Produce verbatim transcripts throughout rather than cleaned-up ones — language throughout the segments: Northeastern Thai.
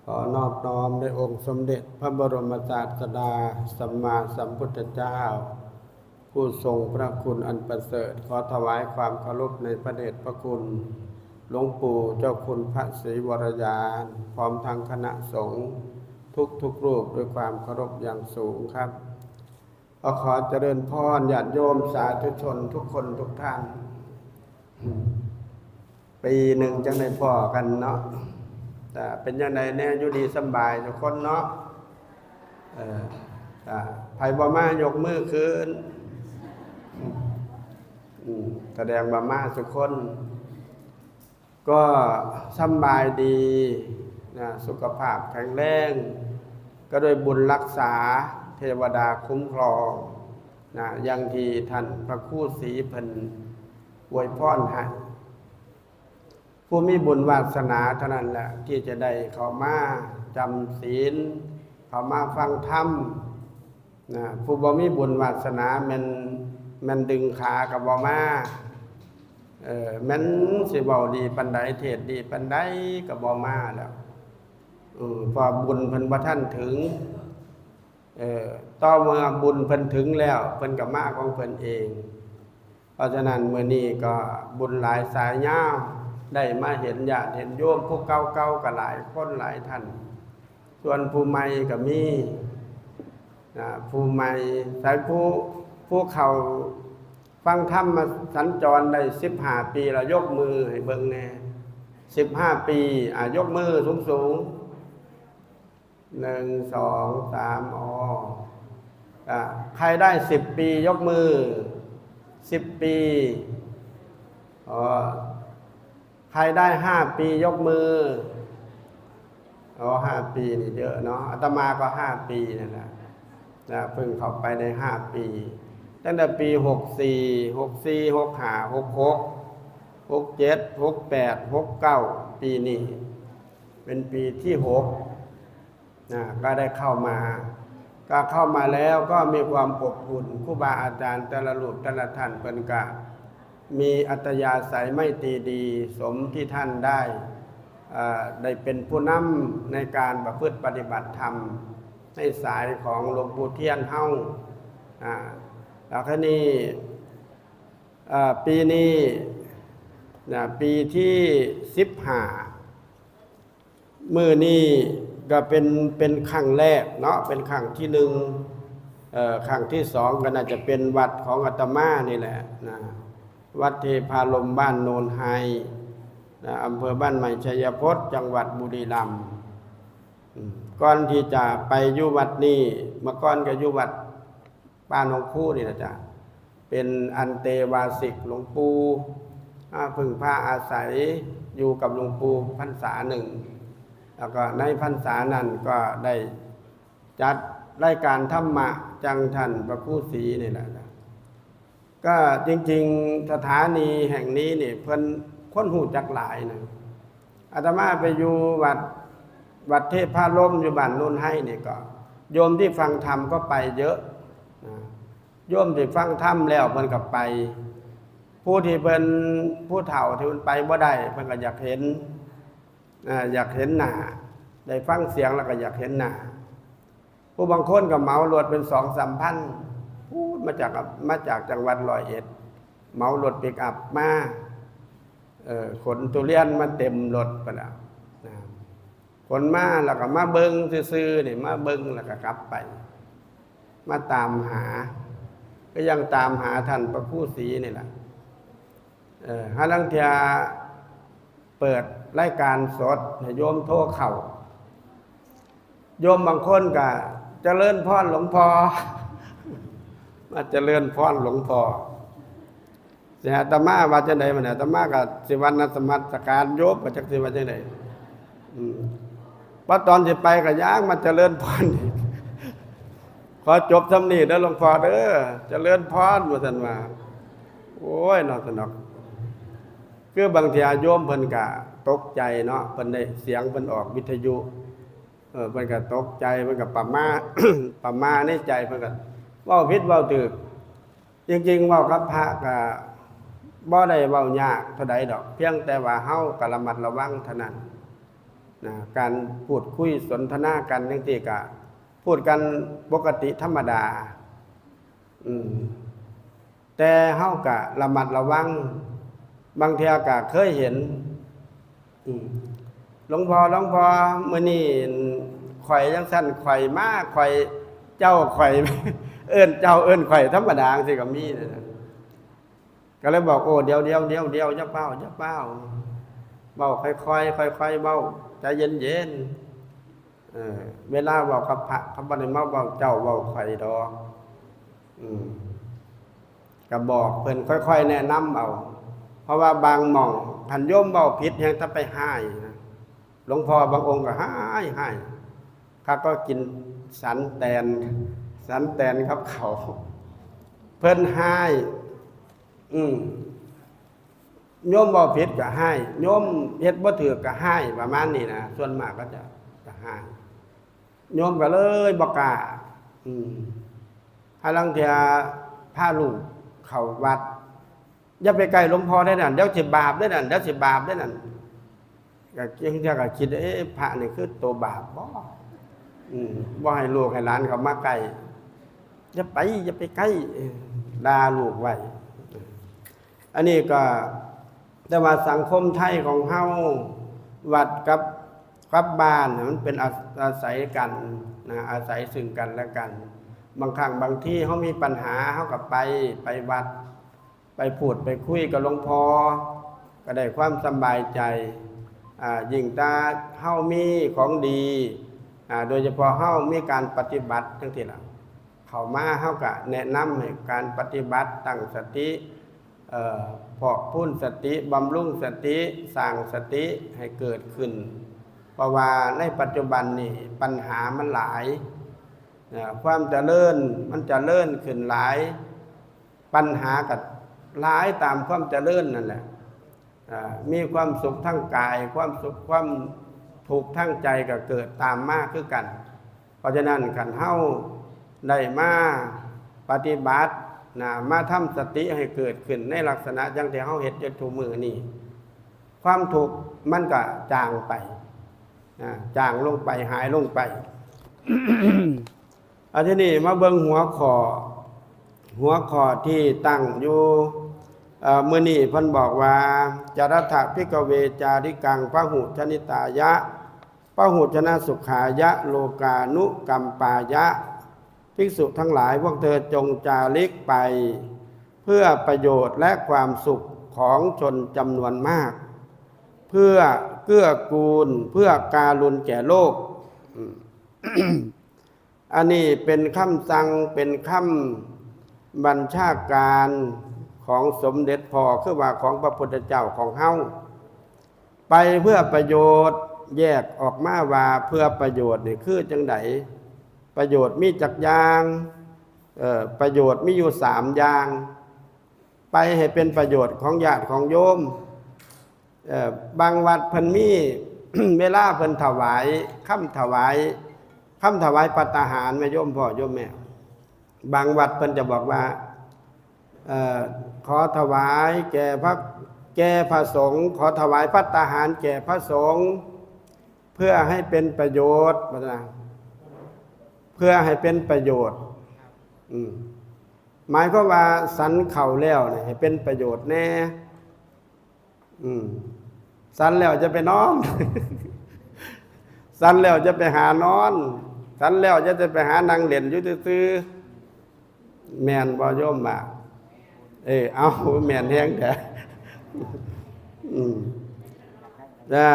ขอนอบน้อมในองค์สมเด็จพระบรมศาสดาสัมมาสัมพุทธเจ้า ผู้ทรงพระคุณอันประเสริฐ ขอถวายความเคารพในพระเดชพระคุณ หลวงปู่เจ้าคุณพระศรีวรยาน พร้อมทั้งคณะสงฆ์ทุกๆรูปด้วยความเคารพอย่างสูงครับ ก็ขอเจริญพรญาติโยมสาธุชนทุกคนทุกท่าน ปีหนึ่งจังได้พ้อกันเนาะ แต่เป็นจั่งใดแน่ อยู่ดีสำบายทุกคนเนาะ เออ อ่า ไผบ่มายกมือขึ้น อืม แสดงว่ามาทุกคน ก็สำบายดีนะ สุขภาพแข็งแรง ก็ด้วยบุญรักษา เทวดาคุ้มครองนะ อย่างที่ท่านพระครูศรีเพิ่นอวยพรให้ ผู้มีบุญวาสนาเท่านั้นแหละ ที่จะได้เข้ามาจำศีล เข้ามาฟังธรรมนะ ผู้บ่มีบุญวาสนาแม่น แม่นดึงขาก็บ่มา เออ แม่นสิเว้าดีปานใด เทศน์ดีปานใดก็บ่มาแล้ว เออ เพราะบุญเพิ่นบ่ทันถึง เออ ต่อเมื่อบุญเพิ่นถึงแล้ว เพิ่นก็มาของเพิ่นเอง เพราะฉะนั้นมื้อนี้ก็บุญหลายสายยาว ได้มาเห็นญาติเห็นโยมผู้เก่าๆก็หลายคนหลายท่าน ส่วนผู้ใหม่ก็มีนะ ผู้ใหม่ สายผู้ ผู้เข้าฟังธรรมมาสัญจรได้สิบห้าปีแล้ว ยกมือให้เบิ่งแน่ สิบห้าปี อ่ะ ยกมือสูงๆ หนึ่ง สอง สาม อ๋อ อ่ะ ใครได้สิบปียกมือ สิบปี อ๋อ ใครได้ห้าปียกมือ อ๋อ ห้าปีนี่เยอะเนาะ อาตมาก็ห้าปีนั่นแหละนะ เพิ่งเข้าไปในห้าปี ตั้งแต่ปีหกสี่ หกสี่ หกห้า หกหก หกเจ็ด หกแปด หกเก้า ปีนี้เป็นปีที่หกนะ ก็ได้เข้ามา ก็เข้ามาแล้วก็มีความอบอุ่น ครูบาอาจารย์แต่ละรูปแต่ละท่านเพิ่นก็มีอัธยาศัยไมตรีดี สมที่ท่านได้ เอ่อ ได้เป็นผู้นำในการประพฤติปฏิบัติธรรมในสายของหลวงปู่เทียนเฮา อ่า แล้วคราวนี้ เอ่อ ปีนี้นะ ปีที่สิบห้า มื้อนี้ก็เป็น เป็นครั้งแรกเนาะ เป็นครั้งที่หนึ่ง เอ่อ ครั้งที่สองก็น่าจะเป็นวัดของอาตมานี่แหละนะ วัดเทพารมย์บ้านโนนไฮนะ อำเภอบ้านใหม่ไชยพจน์ จังหวัดบุรีรัมย์ อืม ก่อนที่จะไปอยู่วัดนี้ เมื่อก่อนก็อยู่วัดป่าหนองคูนี่นะจ๊ะ เป็นอันเตวาสิกหลวงปู่ อ่า พึ่งพาอาศัยอยู่กับหลวงปู่พรรษาหนึ่ง แล้วก็ในพรรษานั้นก็ได้จัดรายการธรรมะจั่งท่านพระครูศรีนี่แหละนะ ก็จริงๆ สถานีแห่งนี้นี่เพิ่นคนฮู้จักหลายนะ อาตมาไปอยู่วัด วัดเทพารมย์อยู่บ้านโนนไฮนี่ก็ โยมที่ฟังธรรมก็ไปเยอะนะ โยมที่ฟังธรรมแล้วเพิ่นก็ไป ผู้ที่เพิ่น ผู้เฒ่าที่เพิ่นไปบ่ได้ เพิ่นก็อยากเห็น อ่า อยากเห็นหน้า ได้ฟังเสียงแล้วก็อยากเห็นหน้า ผู้บางคนก็เหมารถเป็นสองสามพัน พูดมาจาก มาจากจังหวัดร้อยเอ็ด เหมารถปิกอัพมา เอ่อ ขนทุเรียนมาเต็มรถไปแล้วนะ ขนมาแล้วก็มาเบิ่งซื่อๆ นี่ มาเบิ่งแล้วก็กลับไป มาตามหา ก็ยังตามหาท่านพระครูศรีนี่แหละ เอ่อ หาลางเทื่อเปิดรายการสดให้โยมโทรเข้า โยมบางคนก็ "เจริญพรหลวงพ่อ" มา "เจริญพรหลวงพ่อ" สิให้อาตมาว่าจั่งใด๋บัดนี้ อาตมาก็สิว่านมัสการโยม ก็จักสิว่าจั่งใด๋ อืม พอตอนสิไปก็ย่างมา "เจริญพร" อีก "ขอจบส่ำนี้เด้อหลวงพ่อเด้อ เจริญพร" ว่าซั่นว่า โอ้ย เนาะ ซั่นดอก คือบางเทื่อโยมเพิ่นก็ตกใจเนาะ เพิ่นได้เสียงเพิ่นออกวิทยุ เออ เพิ่นก็ตกใจ เพิ่นก็ประหม่า ประหม่าในใจ เพิ่นก็เว้าผิดเว้าถูก จริงๆ เว้ากับพระก็บ่ได้เว้ายากเท่าใดดอก เพียงแต่ว่าเฮาก็ระมัดระวังเท่านั้น นะ การพูดคุยสนทนากันจังซี้ก็พูดกันปกติธรรมดา อืม แต่เฮาก็ระมัดระวัง บางเทื่อก็เคยเห็น อืม หลวงพ่อ หลวงพ่อ มื้อนี้ข่อยจั่งซั้น ข่อยมา ข่อย เจ้าข่อย เอิ้นเจ้าเอิ้นข่อยธรรมดาจั่งซี้ก็มีนะ ก็เลยบอก โอ้ เดี๋ยว เดี๋ยว เดี๋ยว เดี๋ยว อย่าฟ้าว อย่าฟ้าว เว้าค่อยๆ ค่อยๆ เว้า ใจเย็นๆ เออ เวลาเว้ากับพระ เขาบ่ได้มาเว้าเจ้าเว้าข่อยดอก อืม ก็บอกเพิ่นค่อยๆ แนะนำเอา เพราะว่าบางหม่องคันโยมเว้าผิดแฮ่งแต่ไปฮ้ายนะ หลวงพ่อบางองค์ก็ฮ้าย ฮ้าย ข้าก็กินสันแตน สันแตนกับเขา เพิ่นฮ้าย อืม โยมเว้าผิดก็ฮ้าย โยมเฮ็ดบ่ถูกก็ฮ้าย ประมาณนี้นะ ส่วนมากก็จะ จะฮ้าย โยมก็เลยบ่กล้า อืม ห่าลางเทื่อพาลูกเข้าวัด อย่าไปใกล้หลวงพ่อเด้อนั่น เดี๋ยวสิบาปเด้อนั่น เดี๋ยวสิบาปเด้อนั่น ก็ ลางเทื่อก็คิด เอ๊ะ พระนี่คือตัวบาปบ่ อืม บ่ให้ลูกให้หลานเข้ามาใกล้ อย่าไป อย่าไปใกล้ เออ ด่าลูกไว้ อันนี้ก็ แต่ว่าสังคมไทยของเฮา วัดกับ กับบ้านน่ะ มันเป็นอา อาศัยกันนะ อาศัยซึ่งกันและกัน บางครั้งบางทีเฮามีปัญหา เฮาก็ไป ไปวัด ไปพูดไปคุยกับหลวงพ่อ ก็ได้ความสำบายใจ อ่า ยิ่งถ้าเฮามีของดี อ่า โดยเฉพาะเฮามีการปฏิบัติจั่งซี้ล่ะ เข้ามาเฮาก็แนะนำให้การปฏิบัติ ตั้งสติ เอ่อ พอกพูนสติ บำรุงสติ สร้างสติให้เกิดขึ้น เพราะว่าในปัจจุบันนี่ปัญหามันหลาย เอ่อ ความเจริญมันเจริญขึ้นหลาย ปัญหาก็หลายตามความเจริญนั่นแหละ อ่า มีความสุขทางกาย ความสุข ความทุกข์ทางใจก็เกิดตามมาคือกัน เพราะฉะนั้นคันเฮาได้มาปฏิบัตินะ มาทำสติให้เกิดขึ้นในลักษณะอย่างที่เฮาเฮ็ดอยู่ทุกมื้อนี้ ความทุกข์มันก็จางไปนะ จางลงไป หายลงไป อาทีนี้มาเบิ่งหัวข้อ หัวข้อที่ตั้งอยู่ เอ่อ มื้อนี้เพิ่นบอกว่า จรัตถะภิกขเว จาริกัง พหุชนิตายะ พหุชนสุขายะ โลกานุกัมปายะ ภิกษุทั้งหลาย พวกเธอจงจาริกไป เพื่อประโยชน์และความสุขของชนจำนวนมาก เพื่อเกื้อกูล เพื่อการุณแก่โลก อืม อันนี้เป็นคำสั่ง เป็นคำบัญชาการของสมเด็จพ่อ คือว่าของพระพุทธเจ้าของเฮา ไปเพื่อประโยชน์ แยกออกมาว่าเพื่อประโยชน์นี่คือจั่งใด ประโยชน์มีจักอย่าง เอ่อ ประโยชน์มีอยู่สามอย่าง ไปให้เป็นประโยชน์ของญาติของโยม เอ่อ บางวัดเพิ่นมี เวลาเพิ่นถวาย คำถวาย คำถวายภัตตาหาร แม่โยมพ่อโยมแม่ บางวัดเพิ่นจะบอกว่า เอ่อ ขอถวายแก่พระ แก่พระสงฆ์ ขอถวายภัตตาหารแก่พระสงฆ์ เพื่อให้เป็นประโยชน์ ว่าซั่นนะ เพื่อให้เป็นประโยชน์ อืม หมายความว่าฉันข้าวแล้วเนี่ยให้เป็นประโยชน์แน่ อืม ฉันแล้วจะไปนอน ฉันแล้วจะไปหานอน ฉันแล้วจะ จะไปหานั่งเล่นอยู่ซื่อๆ แม่นบ่โยมบ่า เออ เอา แม่นแฮงแท้ อืม นะ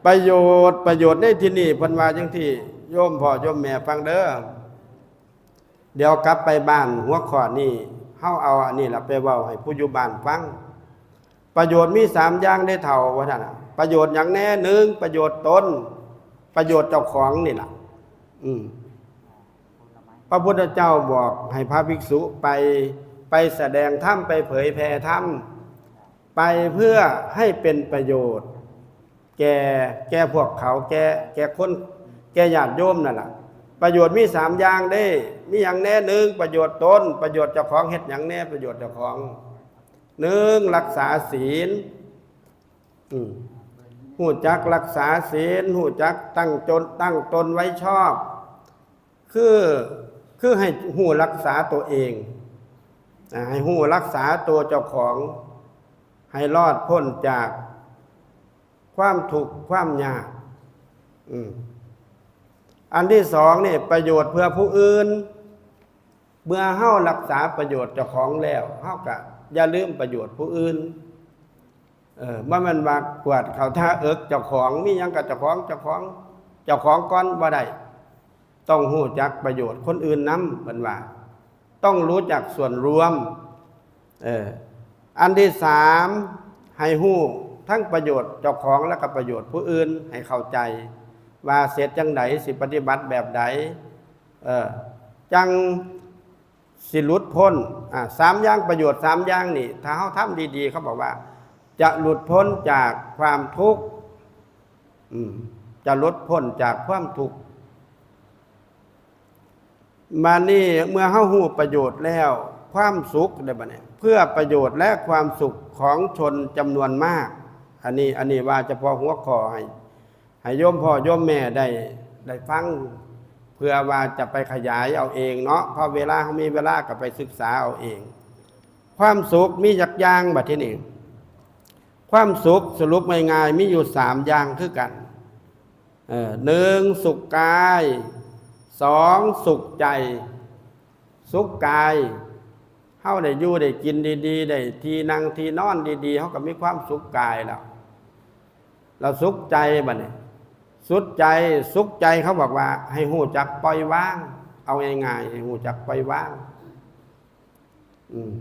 ประโยชน์ ประโยชน์ในที่นี้เพิ่นว่าจั่งซี้ โยมพ่อโยมแม่ฟังเด้อ เดี๋ยวกลับไปบ้านหัวข้อนี้ เฮาเอาอันนี้ล่ะไปเว้าให้ผู้อยู่บ้านฟัง ประโยชน์มีสามอย่างเด้เฒ่า ว่าซั่นน่ะ ประโยชน์หยังแน่ หนึ่ง ประโยชน์ตน ประโยชน์เจ้าของนี่ล่ะ อืม พระพุทธเจ้าบอกให้พระภิกษุไป ไปแสดงธรรม ไปเผยแผ่ธรรม ไปเพื่อให้เป็นประโยชน์ แก่ แก่พวกเขา แก่ แก่คน แก่ญาติโยมนั่นล่ะ ประโยชน์มีสามอย่างเด้ มีหยังแน่ หนึ่ง ประโยชน์ตน ประโยชน์เจ้าของ เฮ็ดหยังแน่ ประโยชน์เจ้าของ หนึ่ง รักษาศีล อืม ฮู้จักรักษาศีล ฮู้จักตั้งจน ตั้งตนไว้ชอบ คือ คือให้ฮู้รักษาตัวเอง อ่า ให้ฮู้รักษาตัวเจ้าของ ให้รอดพ้นจากความทุกข์ความยาก อืม อันที่สองนี่ ประโยชน์เพื่อผู้อื่น เมื่อเฮารักษาประโยชน์เจ้าของแล้ว เฮาก็อย่าลืมประโยชน์ผู้อื่น เออ บ่แม่นว่ากวาดเข้าท่าเอิกเจ้าของ มีหยังก็เจ้าของ เจ้าของ เจ้าของก่อนบ่ได้ ต้องฮู้จักประโยชน์คนอื่นนำ เพิ่นว่า ต้องรู้จักส่วนรวม เออ อันที่สาม ให้ฮู้ทั้งประโยชน์เจ้าของและก็ประโยชน์ผู้อื่น ให้เข้าใจว่าเฮ็ดจั่งใด สิปฏิบัติแบบใด เออ จั่งสิหลุดพ้น อ่า สามอย่าง ประโยชน์สามอย่างนี่ ถ้าเฮาทำดีๆ เขาบอกว่า จะหลุดพ้นจากความทุกข์ อืม จะหลุดพ้นจากความทุกข์ มานี่ เมื่อเฮาฮู้ประโยชน์แล้ว ความสุขได้บัดนี้ เพื่อประโยชน์และความสุขของชนจำนวนมาก อันนี้ อันนี้ว่าเฉพาะหัวข้อให้ ให้โยมพ่อโยมแม่ได้ ได้ฟัง เพื่อว่าจะไปขยายเอาเองเนาะ เพราะเวลาเฮามีเวลาก็ไปศึกษาเอาเอง ความสุขมีจักอย่างบัดทีนี้ ความสุขสรุปง่ายๆ มีอยู่สามอย่างคือกัน เออ หนึ่ง สุขกาย สอง สุขใจ สุขกาย เฮาได้อยู่ได้กินดีๆ ได้ที่นั่งที่นอนดีๆ เฮาก็มีความสุขกายแล้ว แล้วสุขใจบัดนี้ สุดใจ สุขใจเขาบอกว่าให้ฮู้จักปล่อยวาง เอาง่ายๆ ให้ฮู้จักปล่อยวาง อืม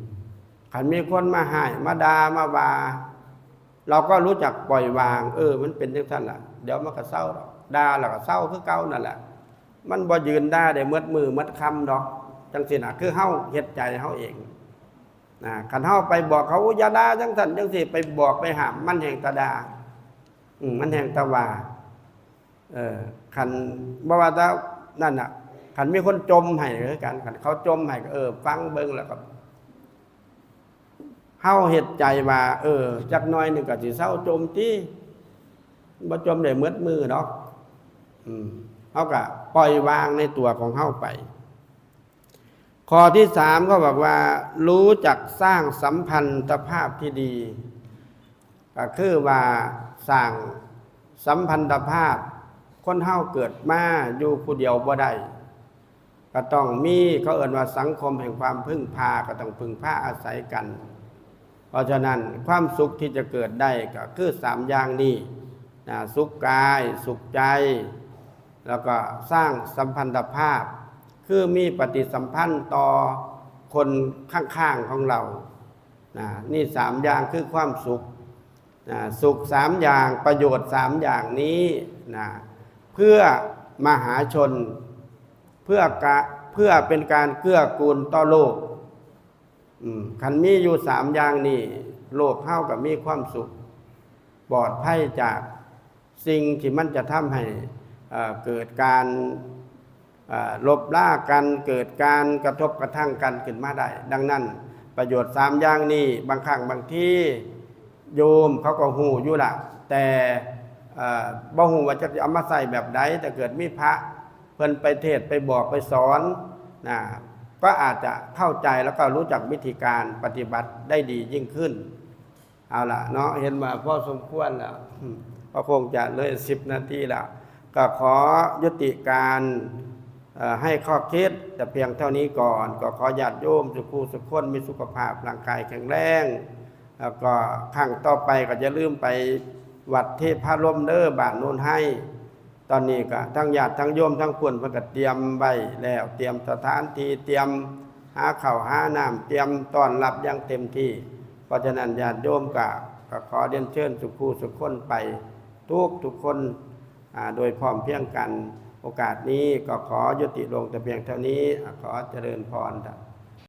คันมีคนมาฮ้าย มาด่า มาว่า เราก็รู้จักปล่อยวาง เออ มันเป็นจั่งซั้นล่ะ เดี๋ยวมันก็เซาดอก ด่าแล้วก็เซาคือเก่านั่นแหละ มันบ่ยืนด่าได้หมดมื้อหมดค่ำดอก จั่งซี้น่ะ คือเฮาเฮ็ดใจเฮาเอง นะ คันเฮาไปบอกเขา "โอ้ อย่าด่าจั่งซั้นจั่งซี้" ไปบอกไปห้าม มันแฮ่งแต่ด่า อืม มันแฮ่งแต่ว่า เออ คัน บ่ว่าแต่นั่นน่ะ คันมีคนจ่มให้ก็คือกัน คันเขาจ่มให้ก็ เออ ฟังเบิ่งแล้วก็ เฮาเฮ็ดใจว่า เออ จักหน่อยหนึ่งก็สิเซาจ่มติ บ่จ่มได้หมดมื้อดอก อืม เฮาก็ปล่อยวางในตัวของเฮาไป ข้อที่สามเขาบอกว่า รู้จักสร้างสัมพันธภาพที่ดี ก็คือว่าสร้างสัมพันธภาพ คนเฮาเกิดมาอยู่ผู้เดียวบ่ได้ ก็ต้องมี เขาเอิ้นว่าสังคมแห่งความพึ่งพา ก็ต้องพึ่งพาอาศัยกัน เพราะฉะนั้นความสุขที่จะเกิดได้ก็คือสามอย่างนี้นะ สุขกาย สุขใจ แล้วก็สร้างสัมพันธภาพ คือมีปฏิสัมพันธ์ต่อคนข้างๆของเรา นะ นี่สามอย่างคือความสุข นะ สุขสามอย่าง ประโยชน์สามอย่างนี้ นะ เพื่อมหาชน เพื่อกะ เพื่อเป็นการเกื้อกูลต่อโลก อืม คันมีอยู่สามอย่างนี้ โลกเฮาก็มีความสุข ปลอดภัยจากสิ่งที่มันจะทำให้ เอ่อ เกิดการ เอ่อ ลบลากัน เกิดการกระทบกระทั่งกันขึ้นมาได้ ดังนั้น ประโยชน์สามอย่างนี้ บางครั้งบางที โยมเขาก็ฮู้อยู่ละ แต่ เอ่อ บ่ฮู้ว่าจะเอามาใช้แบบใด แต่เกิดมีพระเพิ่นไปเทศน์ไปบอกไปสอนนะ ก็อาจจะเข้าใจแล้วก็รู้จักวิธีการปฏิบัติได้ดียิ่งขึ้น เอาล่ะเนาะ เห็นว่าพอสมควรแล้ว ก็คงจะเลยสิบนาทีแล้ว ก็ขอยุติการ เอ่อ ให้ข้อคิดแต่เพียงเท่านี้ก่อน ก็ขอญาติโยมสุขูสุขคนมีสุขภาพร่างกายแข็งแรง แล้วก็ครั้งต่อไปก็อย่าลืมไปวัดเทพารมย์เด้อ บ้านโนนไฮ ตอนนี้ก็ทั้งญาติทั้งโยมทั้งเพื่อนเพิ่นก็เตรียมไว้แล้ว เตรียมสถานที่ เตรียมหาข้าวหาน้ำ เตรียมต้อนรับอย่างเต็มที่ เพราะฉะนั้นญาติโยมก็ ก็ขอเรียนเชิญสุขูสุขคนไปทุกทุกคน อ่า โดยพร้อมเพรียงกัน โอกาสนี้ก็ขอยุติลงแต่เพียงเท่านี้ อ่า ขอเจริญพร